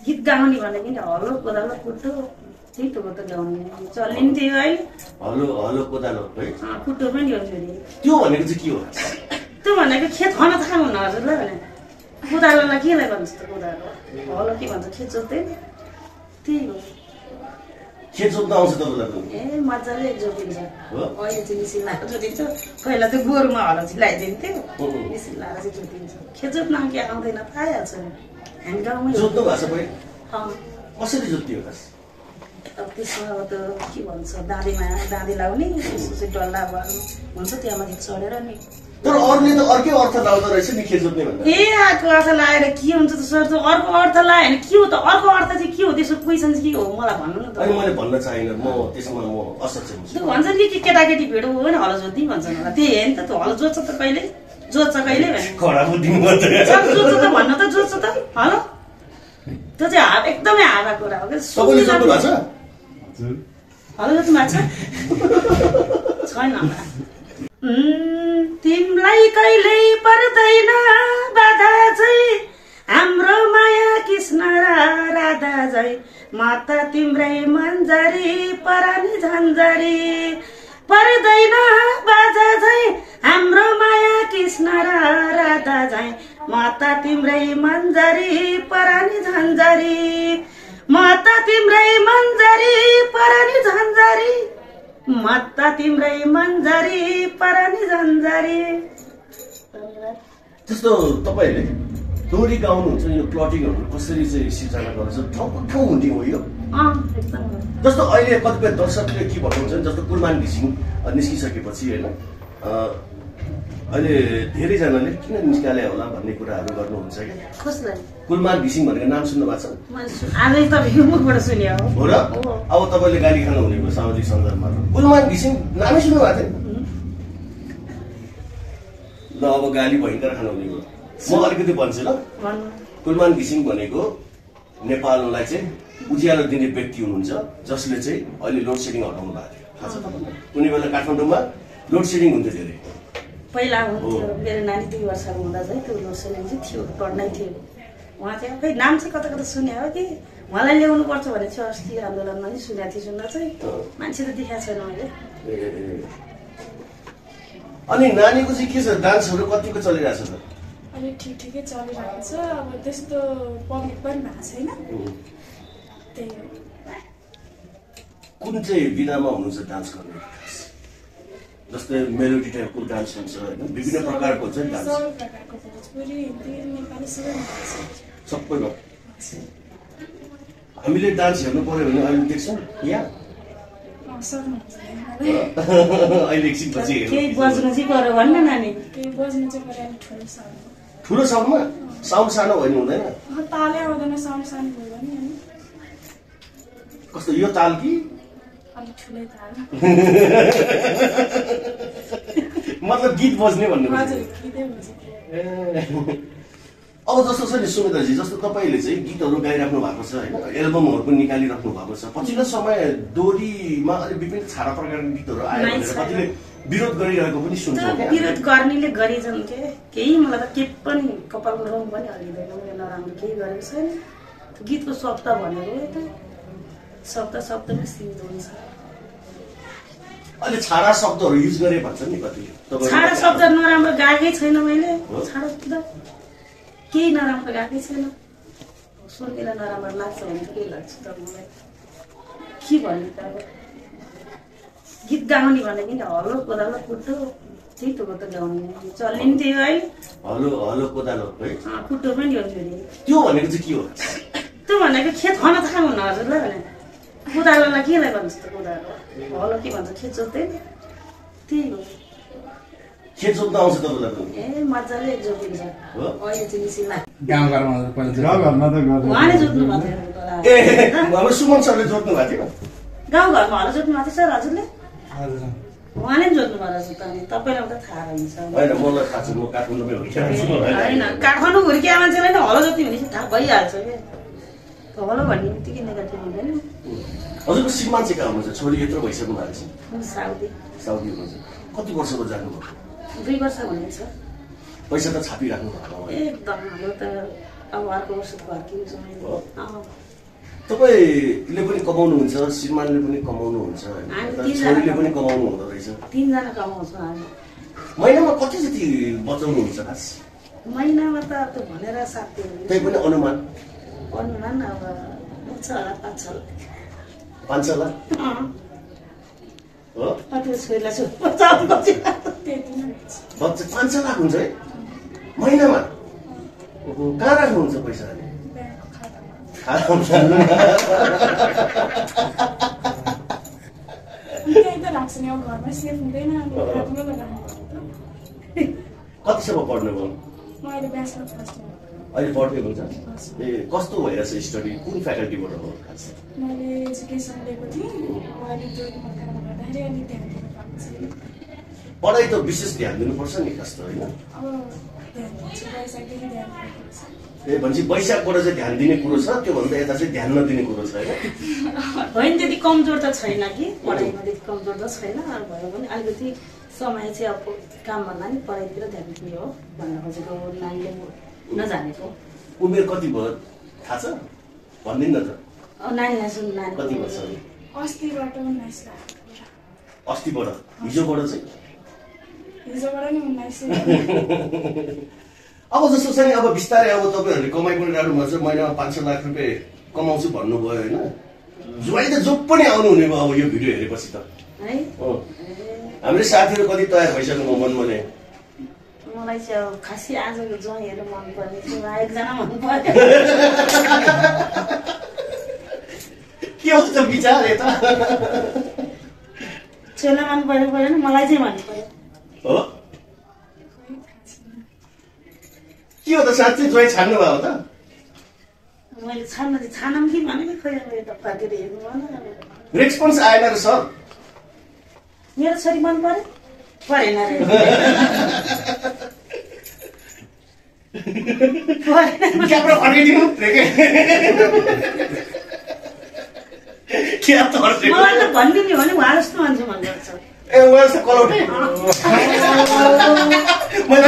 गीत गाउने भनेको नि हलो कोदालो कुट्टो त्यही त हो त गाउने चलिन्थ्यो है। हलो हलो कोदालो है कुट्टो पनि हो फेरि। त्यो भनेको चाहिँ के हो? त्यो भनेको खेत खन थाहा हुन्न हजुरलाई भने कोदालोलाई केलाई भन्छ त कोदालो हलो के भन्छ खेत जोत्दै त्यही हो। खेत जोत्न आउँछ तपाईँलाई पनि? ए मजाले जोतिन्छ अहिले चाहिँ मिसिन लाएर जोतिन्छ। पहिला त गोरुमा हलो लगाइदिन्थ्यो मिसिन लाएर चाहिँ जोतिन्छ। खेत जोत्न के आउँदैन थाहै हाल्छ हामी गाउँमै जोत्नु भएको छ पहिले? कसरी जोतियो खास? अब त्यसमा अब त के भन्छ दाँदी लाउने त्यसपछि डल्ला हुन्छ त्यहाँमाथि चढेर नि। तर अरूले त अर्कै अर्थ लाउँदो रहेछ नि खेत जोत्ने भन्दा। ए अर्को अर्थ लगाएर के हुन्छ त सर? अर्को अर्थ लगायो भने के हो त? अर्को अर्थ चाहिँ के हो? त्यसको क्वेसन चाहिँ के हो मलाई भन्नु न त। अनि मैले भन्न चाहिनँ, म त्यसमा म असक्षम छु। त्यो भन्छ नि कि केटाकेटी भेटो हो भने हलो जोत्ने भन्छन् होला। त्यही हो नि त। त्यो हलो जोत्छ त कहिले जोत्छ कहिले भने खडा बुद्धि मात्र जोत्छ त भन्न त जोत्छ त हलो। त्यो चाहिँ एकदमै हावा कुरा हो क्या। सबैले जोत्नु भएको छ? हलो जोत्नु भएको छ? छैन होला। तिमलाई कहिल्यै पर्दैन बाधा चाहिँ हाम्रो माया कृष्ण र राधा झै म त तिम्रै मन्जरी परानी झन्झरी पर्दैन बाधा झै हाम्रो माया कृष्ण र राधा झै म त तिम्रै मन्जरी परानी झन्झरी म त तिम्रै मन्जरी परानी झन्झरी म त तिम्रै मन्जरी परानी झन्झरी। जस्तो तपाईँहरूले दोहोरी गाउनुहुन्छ यो प्लटिङहरू कसरी चाहिँ सिर्जना गर्छ ठाउँ हुन्थ्यो हो यो? जस्तो अहिले कतिपय दर्शकले के भन्नुहुन्छ जस्तो कुलमान घिसिङ निस्किसकेपछि होइन अहिले धेरैजनाले किन निस्काले होला भन्ने कुराहरू गर्नुहुन्छ क्या। कसलाई? कुलमान घिसिङ भनेको नाम सुन्नु भएको छ? आजै तपाईँको मुखबाट सुन्यो हो र? अब तपाईँले गाली खानु हुने भयो सामाजिक सञ्जालमा। कुलमान घिसिङ नामै सुन्नु भएको थिएन? ल अब गाली भयङ्कर खानु हुने भयो। म अलिकति भन्छु ल। कुलमान घिसिङ भनेको नेपाललाई चाहिँ उज्यालो दिने व्यक्ति हुनुहुन्छ जसले चाहिँ अहिले लोड सेडिङ हटाउनु भएको थियो। थाहा छ तपाईँलाई? कुनै बेला काठमाडौँमा लोड सेडिङ हुन्थ्यो धेरै। पहिला हुन्थ्यो। मेरो नानी 2 वर्षको हुँदा चाहिँ त्यो लोड सेडिङ चाहिँ थियो, पढ्नै थियो। उहाँ चाहिँ खै नाम चाहिँ कता कता सुने हो कि उहाँलाई ल्याउनु पर्छ भने चाहिँ अस्ति आन्दोलनमा नि सुनेको थियो। सुन्दा चाहिँ मान्छे त देखाएको छैन मैले। अनि नानीको चाहिँ के छ डान्सहरू कतिको चलिरहेछ त? अहिले ठिकै चलिरहेको छ। अब त्यस्तो पब्लिक पनि भएको छैन। त्यही हो। कुन चाहिँ विधामा हुनुहुन्छ डान्स गर्ने? जस्तै मेलोडी टाइपको डान्स हुन्छ होइन, विभिन्न प्रकारको हुन्छ नि डान्स। सबै प्रकारको भोजपुरी हिन्दी नेपाली सबैमा हामीले डान्स हेर्नु पर्यो भने अहिले देख्छौँ यहाँ अहिले एकछिन पछि केही बज्नु चाहिँ पर्यो भन्न नानी। केही बज्नु चाहिँ पर्यो ठुलो साउन्ड। ठुलो साउन्डमा? साउन्ड सानो भयो नि हुँदैन? तालै आउँदैन साउन्ड सानो भयो भने अनि कस्तो यो ताल कि अलि ठुलै ताल? मतलब गीत बज्ने भन्नु? हजुर गीतै बज्ने। अब जस्तो छ नि सुमिताजी, जस्तो तपाईँले चाहिँ गीतहरू गाइराख्नु भएको छ होइन, एल्बमहरू पनि निकालिराख्नु भएको छ। पछिल्लो समय दोहोरीमा अलिक विभिन्न छाडा प्रकारको गीतहरू आयो भनेर कतिले विरोध गरिरहेको पनि सुन्छौँ। विरोध गर्नेले गरिन्छन् के केही मलाई त के पनि कपालको रङ पनि हल्लिँदैन। उयो नराम्रो केही गरेको छैन। गीतको शब्द भनेको त शब्दमै सीमित हुन्छ। अहिले छाडा शब्दहरू युज गरे भन्छ नि कतिले। छाडा शब्द नराम्रो गाएकै छैन मैले। छाडा शब्द केही नराम्रो गाएकै छैन। सुन्नेलाई नराम्रो लाग्छ भने के लाग्छ त मलाई के भन्ने त। अब गीत गाउने भनेको नि हलो कोदालो कुट्टो त्यही त हो त गाउने चलिन्थ्यो है। हलो हलो कोदालो है कुट्टो पनि हो फेरि। त्यो भनेको चाहिँ के हो? त्यो भनेको खेत खन थाहा हुन्न हजुरलाई भने कोदालोलाई केलाई भन्छ त? कोदालो हलो के भन्छ खेत जोत्दै त्यही हो। खेत जोत्न आउँछ तपाईँलाई पनि? ए मजाले जोतिन्छ अहिले चाहिँ मिसिन लाएर। गाउँघरमा उहाँले जोत्नु भएको थियो। ए हाम्रो सुमन सरले जोत्नु भएको थियो? गाउँघरमा हलो जोत्नु भएको थियो सर हजुरले? उहाँले पनि जोत्नु भएको रहेछ त। अनि तपाईँलाई त थाहा रहन्छ होइन? मलाई थाहा छ, म काठमाडौँमै हुर्किएको छु। होइन काठमाडौँ हुर्किया मान्छेलाई नै हलो जोत्ने भने थाहा भइहाल्छ क्या। हलो भन्ने बित्तिकै नेगेटिभ हुँदैन। हजुरको श्रीमान चाहिँ कहाँ हुनुहुन्छ? छोरी यत्रो भइसक्नु भएको छ? साउदी हुनुहुन्छ। कति वर्षको जानुभयो? 2 वर्ष हुनेछ। पैसा त छापिराख्नु भएको? एकदम हाम्रो त अब अर्को वर्ष फर्किन्छ तपाईँले पनि कमाउनुहुन्छ, श्रीमानले पनि कमाउनुहुन्छ, छोरीले पनि कमाउनु हुँदो रहेछ। 3 जना कमाउँछौँ हामी। महिनामा कति जति बचाउनुहुन्छ खास? महिनामा त त्यो भनेर 7 त्यही पनि अनुमान अब हुन्छ होला 5-6 लाख। 5-6 लाख हो? त्यो छोरीलाई बचाउनु बच्चा 5-6 लाख हुन्छ है महिनामा? कहाँ राख्नुहुन्छ पैसा? कतिसम्म पढ्नुभयो? अहिले पढ्दै हुन्छ? ए कस्तो भइरहेछ स्टडी? कुन फ्याकल्टीबाट हो खास? पढाइ त विशेष ध्यान दिनुपर्छ नि कस्तो होइन? ए भनेपछि वैशाखबाट चाहिँ ध्यान दिने कुरो छ, त्योभन्दा यता चाहिँ ध्यान नदिने कुरो छ होइन? त्यति कमजोर त छैन कि, पढाइमा त्यति कमजोर त छैन। भयो भने अलिकति समय चाहिँ अब काम भन्दा नि पढाइतिर ध्यान दिने हो भन्न खोजेको नानीले नजानेको। उमेर कति भयो थाहा छ? भनिदिनु न त। नानी कति वर्ष? अस्तिबाट 19 लाख। अस्तिबाट? हिजोबाट चाहिँ? हिजोबाट नि 19। अब जस्तो छ नि, अब बिस्तारै अब तपाईँहरूले कमाइ पनि राख्नुभएको छ, महिनामा 5-6 लाख रुपियाँ कमाउँछु भन्नुभयो होइन? ज्वाइँ त जो पनि आउनु हुने भयो अब यो भिडियो हेरेपछि त है। हाम्रो साथीहरू कति तयार भइसक्नु मनमने? मलाई चाहिँ अब खासै आजको ज्वाइँहरू मनपर्ने थियो, 1 जना मन पर्यो। के हो त विचार यता? छोरा मन पर्यो परेन, मलाई चाहिँ मन पर्यो। हो के हो त साँच्चै ज्वाइँ छान्नु भएको त? मैले छानम कि भनेको खोइ अब यता फर्केर हेर्नु भएन। रेस्पोन्स आएन र सर? मेरो छोरी मन पर्यो परेन रे। क्यामेरा फर्किदिनु मलाई त भनिदिने भने उहाँ जस्तो मान्छे मन गर्छ। ए उहाँ जस्तो कलौटे मैले